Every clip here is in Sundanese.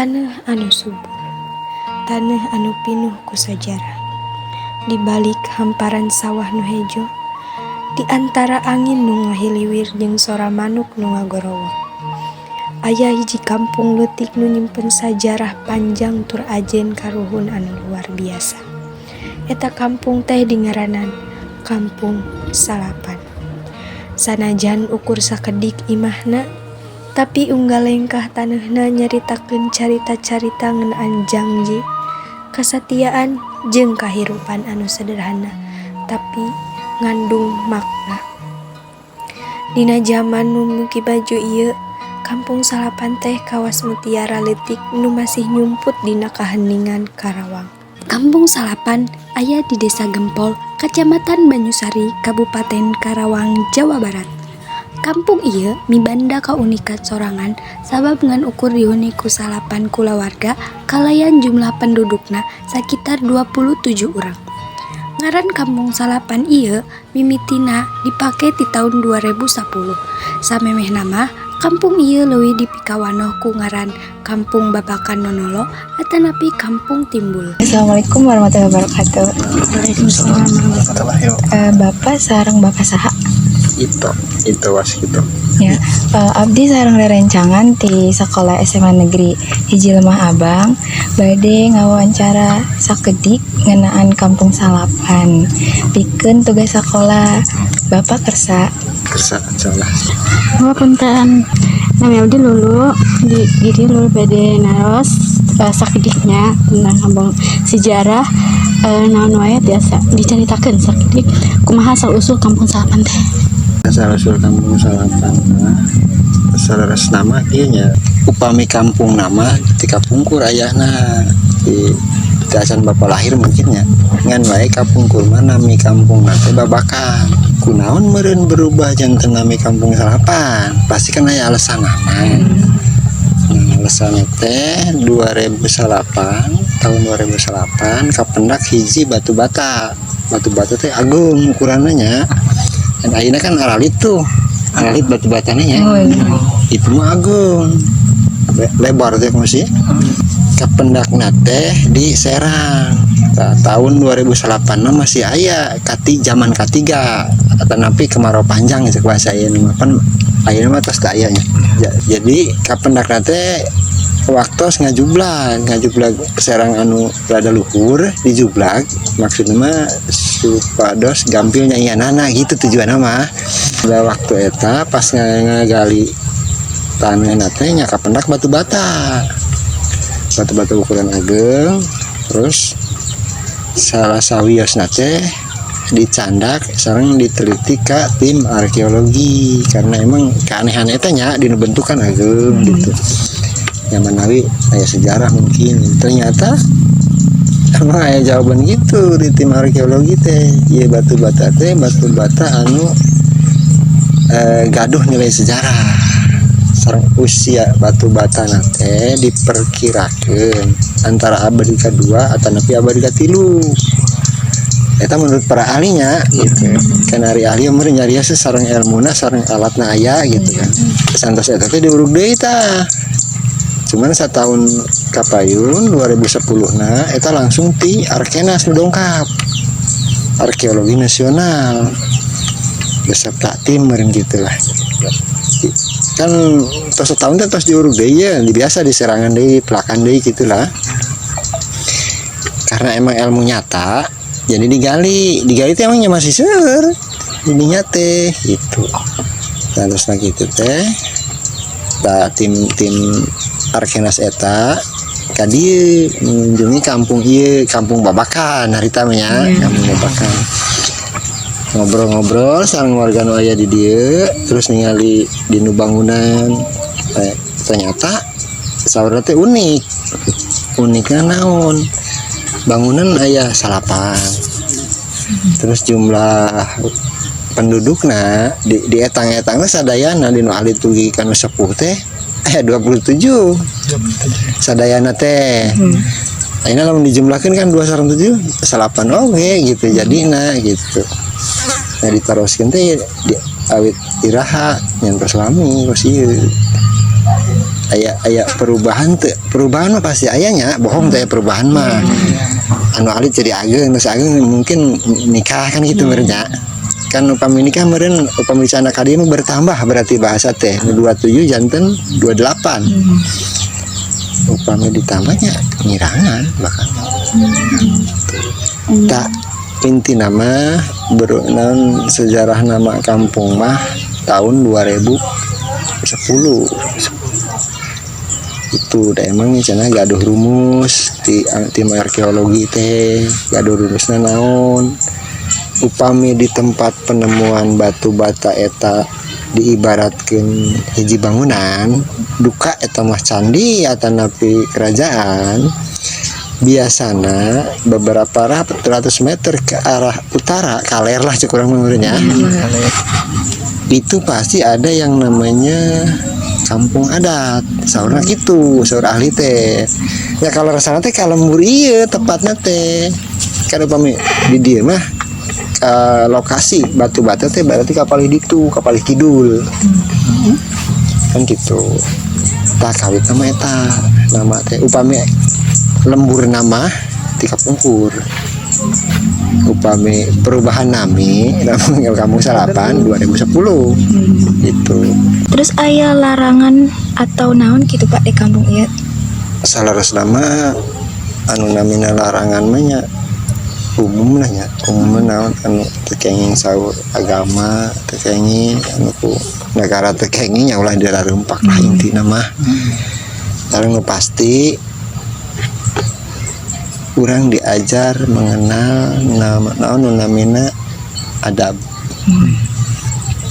Taneuh anu subur, taneuh anu pinuh ku sajarah. Di balik hamparan sawah nu hejo, di antara angin nu ngahiliwir jeung sora manuk nu ngagorowok, aya hiji kampung leutik nu nyimpen sajarah panjang tur ajen karuhun anu luar biasa. Eta kampung teh dingaranan Kampung Salapan. Sanajan ukur sakedik imahna, tapi unggal lengkah taneuhna nyaritakeun carita-carita ngeunaan jangji, kasatiaan jeung kahirupan anu sederhana tapi ngandung makna. Dina jaman nu muki maju ieu, Kampung Salapan teh kawas mutiara leutik nu masih nyumput dina kaheningan Karawang. Kampung Salapan aya di Desa Gempol, Kacamatan Banyusari, Kabupaten Karawang, Jawa Barat. Kampung ieu mibanda kaunikan sorangan sabab ngan ukur dihuni ku 9 kulawarga kalayan jumlah pendudukna sakitar 27 urang. Ngaran Kampung Salapan ieu mimitina dipake ti taun 2010. Samemehna mah kampung ieu leuwih dipikawanoh ku ngaran Kampung Babakan Nonolo atanapi Kampung Timbul. Assalamualaikum warahmatullahi wabarakatuh. Waalaikumsalam warahmatullahi. Bapak sareng Bapak saha? Ito Waskito. Ya, abdi sareng rerencangan ti sekolah SMA Negeri 1 Lemah Abang bade ngawawancara sakedik ngeunaan Kampung Salapan. Pikeun tugas sekolah. Bapak kersa? Kersa, insyaallah. Oh, punten. Nami abdi Lulu di Lulu bade naros sakediknya tentang kampung, sejarah naon wae tiasa diceritakeun sakedik, kumaha asal usul Kampung Salapan teh? Asal usul Kampung Salapan mah saleresna mah kieu nya, upami kampung nama ti kapungkur ayahna di acan bapak lahir mungkin nya, ngan wae kapungkur mah nami kampung teh Babakan. Kunaon meureun berubah janten nami Kampung Salapan? Pasti kan aya alasan nama. Nah, alasan teh 2008, tahun 2008 kapendak hiji batu bata. Batu bata teh agung ukurannya nya, dan akhirnya kan aralit tuh, aralit batu batanya nya. Oh, iya. Itu mah agung, lebar teh masih kapendakna teh di Serang. Nah, tahun 2008 mah masih aya kati zaman katiga atau napi kemarau panjang cek bahasa ieu mah, pan ayeuna mah tos teu aya nya. Jadi kapendakna teh waktu ngajublag ngajublag serang anu rada luhur dijublag, maksudnya mah supados gampil nyanyianana gitu tujuan mah. Da waktu eta pas ngagali tanah teh nya kapendak batu bata, batu bata ukuran ageng. Terus salah sawiosna teh dicandak sareng diteliti ka tim arkeologi karena emang keanehan eta nya dina bentukan ageng gitu yang manawi aya sejarah mungkin. Ternyata emang aya jawaban gitu di tim arkeologi teh, ieu batu bata teh batu bata anu gaduh nilai sejarah sareng usia batu bata teh diperkirakan antara abad kedua atau nepi abad katilu. Eta menurut para ahlinya gitu kan. Ari ahli mah nyari sareng ilmuna sareng alatna aya gitu kan. Santos eta teh diurug deui tah, cuman setahun kapayun 2010. Nah, eta langsung ti Arkenas nu dongkap, arkeologi nasional beserta tim meureun gitu lah kan. Tos setahun teh tos diurug deui ya, di biasa diserangan deui, pelakan deui gitulah. Karena emang ilmu nyata, jadi digali digali teh emangnya masih seueur ininya teh gitu. Nah, terus nah gitu teh. Nah, tim tim Arkenas eta ka dieu mengunjungi kampung ieu, Kampung Babakan harita mah nya, Kampung Babakan. Ngobrol-ngobrol sareng warga nu aya di dieu, terus ningali di nu bangunan, ternyata saurna teh unik. Uniknya naon? Bangunan aya 9, terus jumlah pendudukna di etang-etangna sadayana di nu ahli tugi kanu sepuh teh 27 sadayana teh. Ayeuna lamun dijumlahkeun kan 2 sareng 7 9 oge gitu jadina gitu. Nah, ditaroskeun teh di awit iraha nyantos lami kos ieu. Aya aya perubahan teu? Perubahan mah pasti aya nya, bohong teh perubahan mah. Anu alit jadi ageng, terus ageng mungkin nikah kan gitu meureun nya. Kan upami nikah meureun, upami sana ka dieu mah bertambah, berarti bahasa teh nu 27 janten 28. Upami ditambahnya ngirangan bahkan. Tah, inti nama naon, sejarah nama kampung mah tahun 2010 itu udah emang cenah gaduh rumus di tim arkeologi teh, gaduh rumusna naon, upami di tempat penemuan batu bata eta diibaratkan hiji bangunan duka eta mah candi atanapi kerajaan, biasana beberapa ratus meter ke arah utara, kaler lah cek urang menurutnya, itu pasti ada yang namanya kampung adat saurna gitu, saur ahli teh ya. Kalau rasana teh kalau lembur iya tepatnya teh kan upami di dieu mah lokasi batu bata teh berarti ka palih ditu, ka palih kidul kan gitu. Tah, kawit nama eta nama teh upami lembur nama ti kapungkur, upami perubahan nami nama Kampung Salapan 2010 itu. Terus aya larangan atau naon gitu, Pak, di kampung ieu? Salaras nama anu namina larangan mah nya umum lah nya, umum naon anu teu kenging saur agama, teu kenging anu ku negara teu kenging nya, ulah dilarempak lah intina mah. Sareng nu pasti urang diajar mengenal nama naon nu namina adab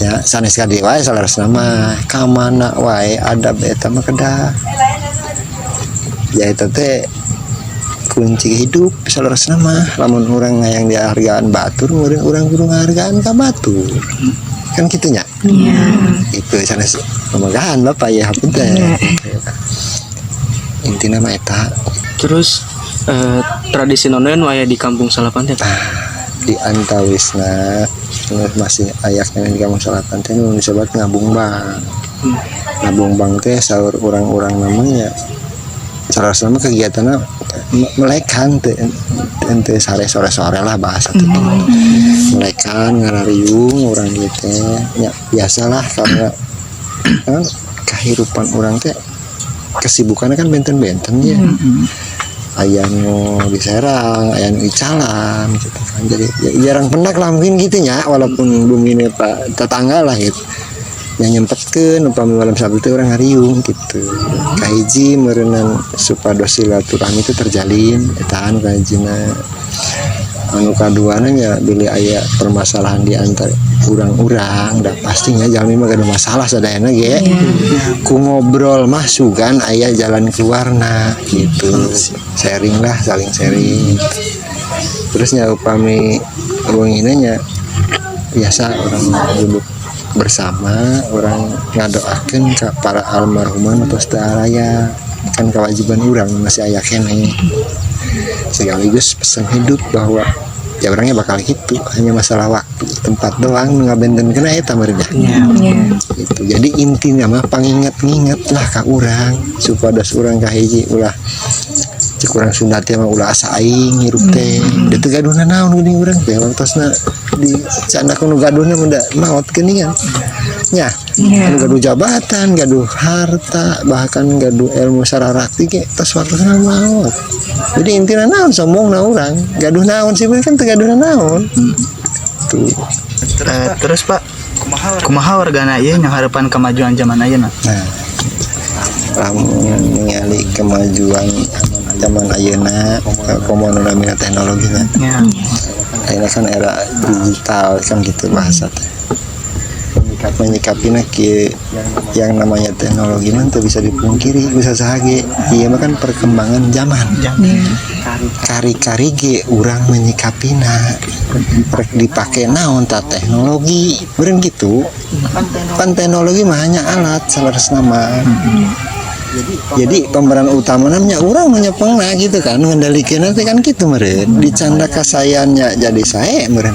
ya, sanes ka dieu wae, salaras nama ka mana wae adab eta mah kedah ya, eta teh kunci hidup salaras nama. Lamun urang hayang dihargaan batur, meureun urang kudu ngahargaan ka batur kan kitu nya. Iya. Itu sanes pemegahan bapak ya, hapunten, intina mah eta. Terus tradisi naon nu aya di Kampung Salapan teh, Pak? Di antawisna nu masih aya keneh di Kampung Salapan teh nu disebut ngabungbang. Ngabungbang teh saur urang-urang namanya salah sama kegiatannya melekan teh, ente sare sore-sore lah bahasa teh, melekan ngarariung urang dieu teh ya. Biasalah, karena kan kehidupan urang teh kesibukannya kan benten-benten ya, aya nu di Serang, aya nu icalan gitu kan, jadi ya, jarang pendak lah mungkin gitu nya, walaupun bumi ini pak tetangga lah gitu yang nyempetkeun upami malam Sabtu teh urang ngariung gitu. Kahiji meureunan supados silaturahmi itu terjalin, eta anu kahijina. Anu kaduana nya bilih aya permasalahan di antara urang-urang, dah pastinya jalmi mah gaduh masalah sadayana ge, ku ngobrol mah sugan aya jalan keluarna gitu, sharing lah, saling sharing. Terus nya upami wengi nya biasa urang duduk bersama, urang ngadoakeun ka para almarhuman atau teu araya, kan kewajiban urang masih aya keneh, sekaligus pesan hidup bahwa ya orangnya bakal gitu, hanya masalah waktu tempat doang nu ngabentenkeun eta meureun nya. Iya. Gitu, jadi intinya mah panginget-nginget lah ka urang supados urang kahiji ulah, cek urang Sunda teh mah, ulah asa aing hirup teh da teu gaduh naon geuning urang teh, waktosna di candak nu gaduhna mun da maot geuningan nya. Iya. Anu gaduh jabatan, gaduh harta, bahkan gaduh ilmu sararakti ge tos waktosna maot. Jadi intinya naon sombongna urang, gaduh naon sih, kan teu gaduh naon tuh. Terus Pak, kumaha wargana ieu nyanghareupan kemajuan zaman ayeuna? Nah, lamun ningali kemajuan zaman ayeuna, komo nu namina teknologinya. Ayeuna kan era digital kan gitu bahasa teh. Menyikapina kieu, yang namanya teknologi mah teu bisa dipungkiri, bisa saha ge. Ieu mah kan perkembangan zaman. Kari-kari ge urang menyikapina rek dipake naon tah teknologi meureun gitu. Pan teknologi mah hanya alat saleresna mah. Jadi pemeran utama namanya urang nu nyepengna gitu kan, ngendalikeun teh kan gitu meureun. Dicanda kasaeannya jadi sae meureun,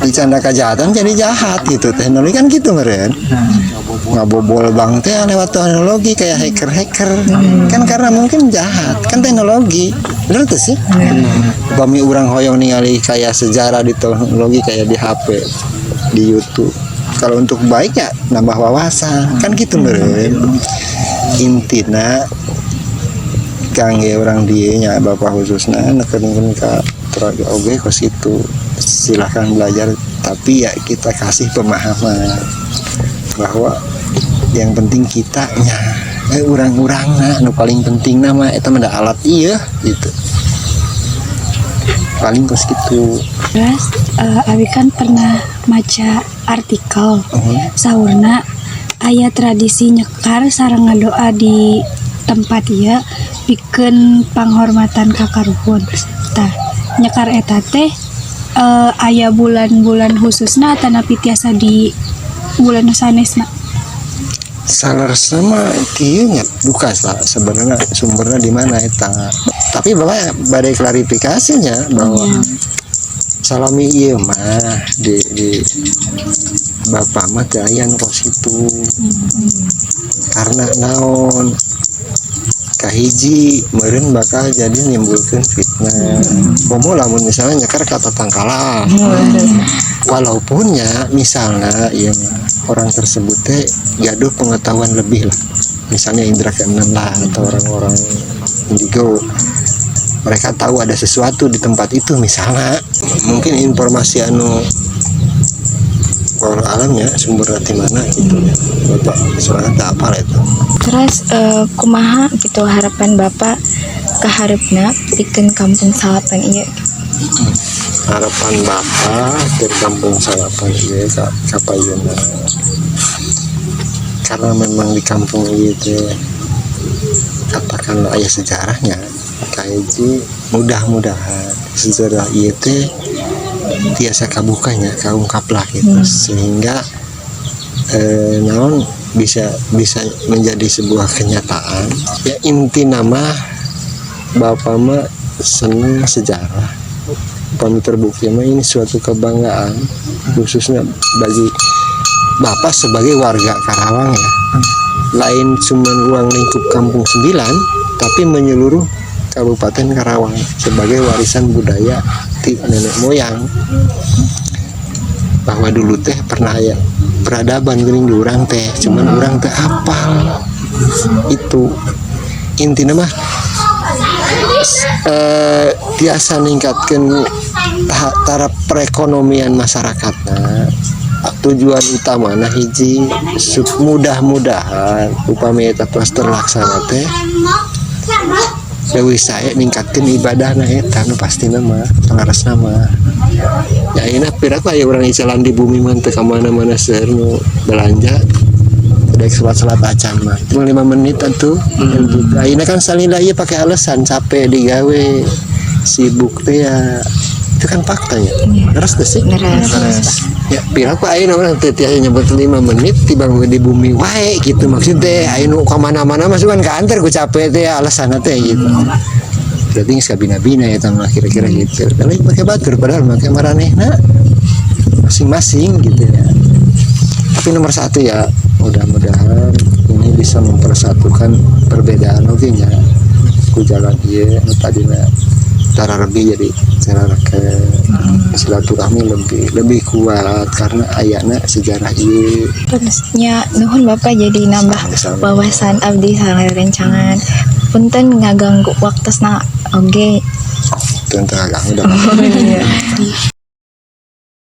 dicanda kejahatan jadi jahat gitu. Teknologi kan gitu meureun, ngabobol bank teh lewat teknologi kayak hacker-hacker kan, karena mungkin jahat kan teknologi, bener tuh sih. Upami urang hoyong ningali kayak sejarah di teknologi kayak di HP, di YouTube, kalau untuk baik ya nambah wawasan kan gitu meureun. Intina kangge urang dieu nya, bapak khususnya nekeun ka Toraja oge kos itu, silahkan belajar, tapi ya kita kasih pemahaman bahwa yang penting kitanya, urang-urang nah nu paling penting nama eta mah da alat, iya gitu, paling kos gitu. Terus abi kan pernah maca artikel, saurna aya tradisi nyekar sareng ngadoa di tempat ieu pikeun panghormatan ka karuhun. Tah, nyekar eta teh aya bulan-bulan khususna atanapi tiasa di bulan sanesna? Saleresna mah kieu nya, duka lah sebenarnya sumbernya di mana eta, tapi bapak badai klarifikasinya bahwa salami ieu mah di bapak mah teu aya nu kos kitu. Karena naon? Kahiji, meureun bakal jadi nimbulkeun fitnah, komo lamun misalnya nyekar ka tatangkalan. Walaupun ya misalnya ya orang tersebut teh gaduh pengetahuan lebih lah, misalnya indra keenam lah atau orang-orang indigo, mereka tahu ada sesuatu di tempat itu misalnya, mungkin informasi anu wallahu alamnya sumber di mana gitu ya, bapak soalnya tak apa itu. Terus kumaha gitu harapan Bapak kaharepna pikeun Kampung Salapan ieu? Harapan bapak dari Kampung Salapan ieu ka kapayunna, karena memang di kampung ieu teh katakanlah aya sejarahnya, kahiji mudah-mudahan sejarah ieu teh tiasa kabukanya, kaungkap lah gitu, sehingga naon, bisa bisa menjadi sebuah kenyataan. Ya inti nama bapak mah seneng sejarah. Upami terbukti mah ini suatu kebanggaan khususnya bagi bapak sebagai warga Karawang ya, lain cuman ruang lingkup Kampung 9, tapi menyeluruh Kabupaten Karawang sebagai warisan budaya ti nenek moyang, bahwa dulu teh pernah aya peradaban geuning di urang teh, cuman urang teh apal. Itu intinya mah tiasa ningkatkan taraf perekonomian masyarakat. Nah, tujuan utama nah hiji, mudah-mudahan upami eta tos terlaksana teh leuwih sae ningkatkeun ibadah. Nah, eta nu pastina mah saleresna mah ya ini piraku aya urang icalan di bumi mah teu ka mana-mana, seueur nu belanja dek salat-salat acan mah cuma 5 menit atuh gitu. Ayeuna kan salila ieu pakai alasan capek, digawe sibuk teh ya, itu kan faktanya. Terus teh sih. Leres. Ya piraku ayeuna urang teh tiasa nyebut 5 menit tibang di bumi wae gitu. Maksud teh ayeuna ka mana-mana masuk kan kaanter ku capek teh alasan teh gitu, berarti geus kabina-bina ya mah kira-kira gitu. Kalau pakai batur padahal make maranehna masing-masing gitu ya. Tapi nomor satu ya mudah-mudahan ini bisa mempersatukan perbedaan oke nya, ku jalan ieu nu tadina tara lebih jadi cara ke silaturahmi lebih lebih kuat karena ayana sejarah ieu. Nya nuhun Bapak, jadi nambah Sami-sami. Wawasan abdi sareng rencangan. Punten ngaganggu waktosna oge. Teu ganggu dah. Iya.